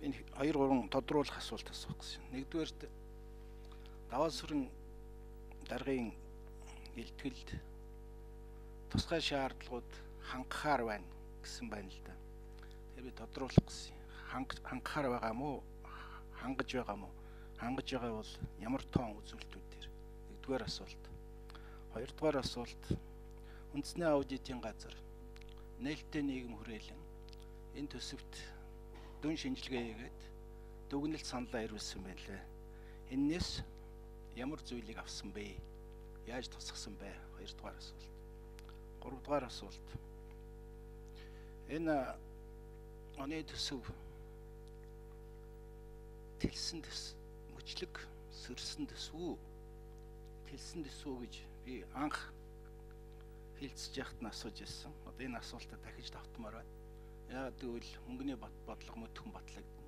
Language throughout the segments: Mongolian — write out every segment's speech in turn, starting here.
Энэ 2 3 тодруулах асуулт асуух гэсэн. Нэгдүгээрт Даваа сүрэн даргын илтгэлд тусгай шаардлагууд хангахаар байна гэсэн байна л да. Тэгэхээр би тодруулах гэсэн. Хангахаар байгаа мó? Хангаж байгаа мó? Хангаж байгаа бол ямар тоон үзүүлэлтүүд дээр? Нэгдүгээр асуулт. Хоёрдугаар асуулт. Үндэсний аудитын газар нээлттэй нийгэм хүрээлэн энэ төсөвт дүн шинжилгээ хийгээд дүгнэлт саналаа ирүүлсэн байлээ. Эннээс ямар зүйлийг авсан бэ? Яаж тусгасан бэ? Хоёрдугаар асуулт. Гуравдугаар асуулт. Энэ оны төсөв тэлсэн төс мөчлөг сөрсөн төсвүү тэлсэн төсвүү гэж би анх хилцэж яхад нь асууж ирсэн. Одоо энэ асуултаа дахиж давтмаар байна. Яагаад гэвэл мөнгөний бодлого мөтгөн батлагдана.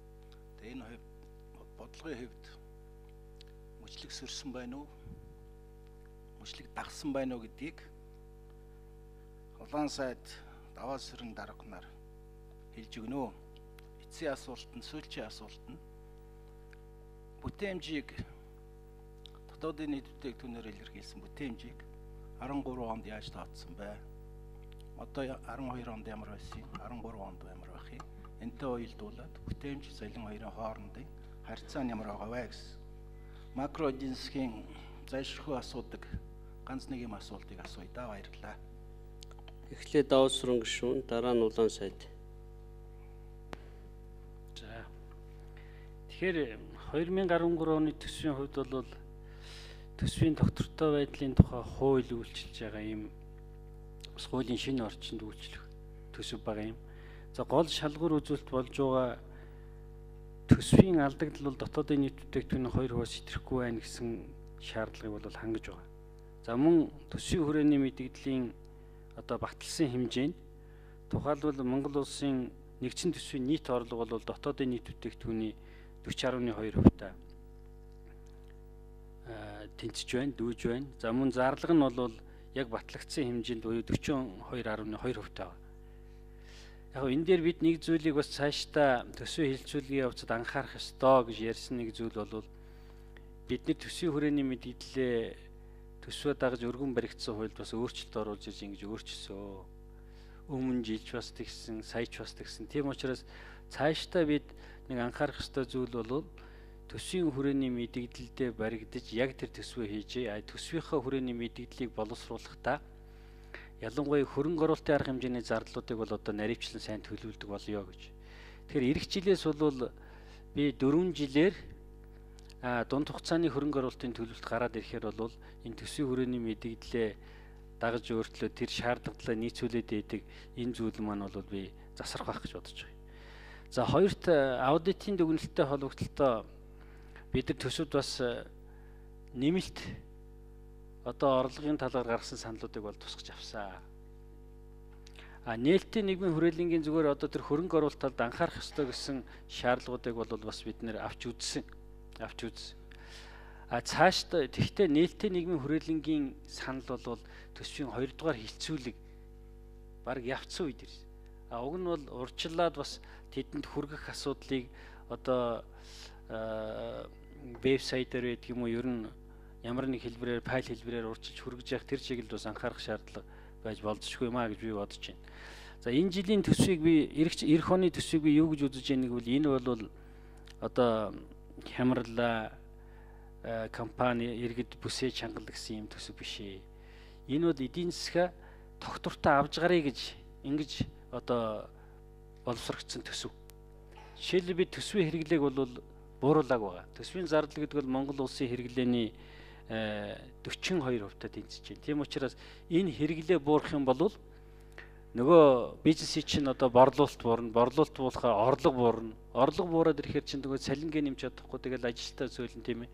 Тэгээ энэ хувьд бодлогын хувьд мөчлөг сөрсөн байна уу? Мөчлөг дагсан байна уу гэдгийг Улаан сайд Даваа сүрэн дарга нар хэлж өгнө. Эцсийн асуулт нь сүүлчийн асуулт нь бүтээмжийг дотоодын нийт бүтээгдэхүүнээр илэрхийлсэн бүтээмжийг 13 онд яаж тооцсон бэ? Одоо 12 онд ямар байсан юм? 13 онд ямар байх юм? Энтэй уялдуулаад бүтээмж цалин хоёрын хоорондын харьцаа нь ямар байгаа вэ гэсэн. Макро эдийн засгийн зайлшгүй асуудаг ганц нэг юм асуултыг асууя да, баярлалаа. Эхлээд Даваа сүрэн гишүүн, дараа нь Улаан сайд. За. Тэгэхээр 2013 оны төсвийн хувьд бол төсвийн тогтвортой байдлын тухай хууль үйлчилж байгаа юм. Бас хуулийн шинэ орчинд үйлчлэх төсөв байгаа юм. За, гол шалгуур үзүүлэлт болж байгаа төсвийн алдагдал бол дотоодын нийт бүтээгдэхүүний 2%-аас итэрэхгүй байна гэсэн шаардлагыг бол хангаж байгаа. За, мөн төсвийн хүрээний мэдэгдлийн одоо баталсан хэмжээнд тухайлбал Монгол улсын нэгдсэн төсвийн нийт орлого бол дотоодын нийт бүтээгдэхүүний 40.2% тэнцэж байна, дүүж байна. За, мөн зарлага нь бол яг батлагдсан хэмжээнд буюу 42.2% байгаа. Яг энэ дээр бид нэг зүйлийг бас цаашдаа төсвийн хилцүүлгийн явцад анхаарах ёстой гэж ярьсан нэг зүйл бол бид нар төсвийн хүрээний мэдээлэлээ төсвөө дагаж өргөн баригдсан хуульд бас өөрчлөлт оруулж ирж ингэж өөрчилсөө. Өмнө жилч бас тэгсэн, саяч бас тэгсэн. Тийм учраас цаашдаа бид нэг анхаарах ёстой зүйл бол төсвийн хүрээний мэдээлэлдээ баригдаж яг тэр төсвөө хийжээ. Төсвийнхээ хүрээний мэдээллийг боловсруулахдаа ялангуяа хөрөнгө оруулалтын арга хэмжээний зардлуудыг бол одоо наривчлан сайн төлөвлөдөг болёо гэж. Тэгэхээр эх жилээс бол би 4 жилээр дунд хугацааны хөрөнгө оруулалтын төлөвлөлт гараад ирэхээр бол энэ төсвийн хүрээний мэдээлэлээ дагаж өөрчлөө тэр шаардлагатай нийцүүлээд байдаг энэ зүйл маань бол би засрах байх гэж бодож байгаа. За, хоёрт аудитын дүгнэлттэй холбогдлолтой бид нар төсөвд бас нэмэлт одоо орлогын талаар гаргасан саналуудыг бол тусгаж авсан. А нээлттэй нийгмийн хүрээлэнгийн зүгээр одоо тэр хөрөнгө оруулалт талд анхаарах ёстой гэсэн шаардлагуудыг бол бас бид нэр авч үзсэн. А цаашдаа тэгтээ нээлттэй нийгмийн хүрээлэнгийн санал бол төсвийн 2 дугаар хилцүүлэг баг явцсан үед ирсэн. А уг нь бол урьдчилаад бас тэдэнд хүргэх асуудлыг одоо вебсайтаар байдаг юм уу, ер нь ямар нэг хэлбэрээр файл хэлбэрээр урьдчилж хүргэж явах тэр чиглэлд бас анхаарах шаардлага байж болзошгүй юм а гэж би бодож байна. За, энэ жилийн төсвийг би эх оны төсвийг би юу гэж үзэж байна гэвэл энэ бол одоо хямралаа компани иргэд бүсээ чангал гэсэн юм төсөв биш ээ. Энэ бол эдийн засгаа тогтвортой авч гаръя гэж ингэж одоо боловсрогдсон төсөв. Жишээлбэл би төсвийн хэрэглээг бол бууруулаг байгаа. Төсвийн зардал гэдэг бол Монгол улсын хэрэглээний 42% тэнцэж байна. Тийм учраас энэ хэрэглээ буурах юм бол нөгөө бизнесийн чинь одоо борлуулалт буурна, борлуулалт буулахаар орлого буурна. Орлого буураад ирэхээр чинь нөгөө цалингээ нэмж чадахгүй, тэгэл ажилтаа зөөлөн, тийм ээ.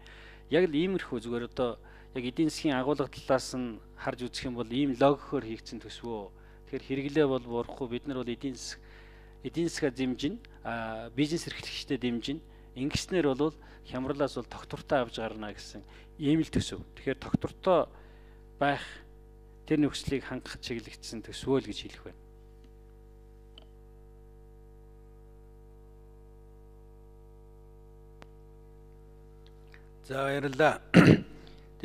Яг л иймэрхүү зүгээр одоо яг эдийн засгийн агуулга талаас нь харж үзэх юм бол ийм логикоор хийгдсэн төсвөө. Тэгэхээр хэрэглээ бол буурахгүй, бид нар бол эдийн засгаа дэмжинэ, бизнес эрхлэгчдэд дэмжинэ. Ингэснээр бол хямралаас бол тогтвортой авч гарна гэсэн ийм л төсөв. Тэгэхээр тогтвортой байх тэр нөхцөлийг хангах чиглэгдсэн төсвөө л гэж хэлэх байна. За баярлалаа.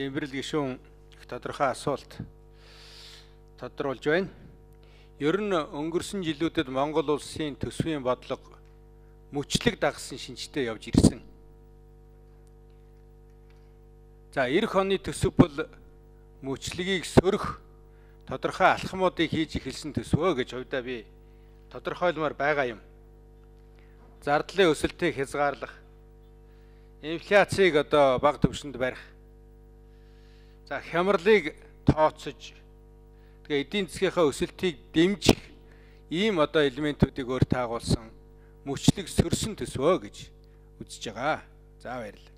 Дэмбэрэл гишүүн их тодорхой асуулт тодруулж байна. Ер нь өнгөрсөн жилүүдэд Монгол улсын төсвийн бодлого мөчлөг дагсан шинжтэй явж ирсэн. За 90 оны төсөв бол мөчлөгийг сөрөх тодорхой алхмуудыг хийж эхэлсэн төсвөө гэж хувьдаа би тодорхойлмоор байгаа юм. Зардлын өсөлтийг хязгаарлах, инфляцийг одоо бага түвшинд барих, за хямралыг тооцож, тэгээ эдийн засгийнхаа өсөлтийг дэмжих ийм одоо элементүүдийг өөр таагуулсан мөчлөг сөрсөн төсвөө гэж үзэж байгаа. За баярлалаа.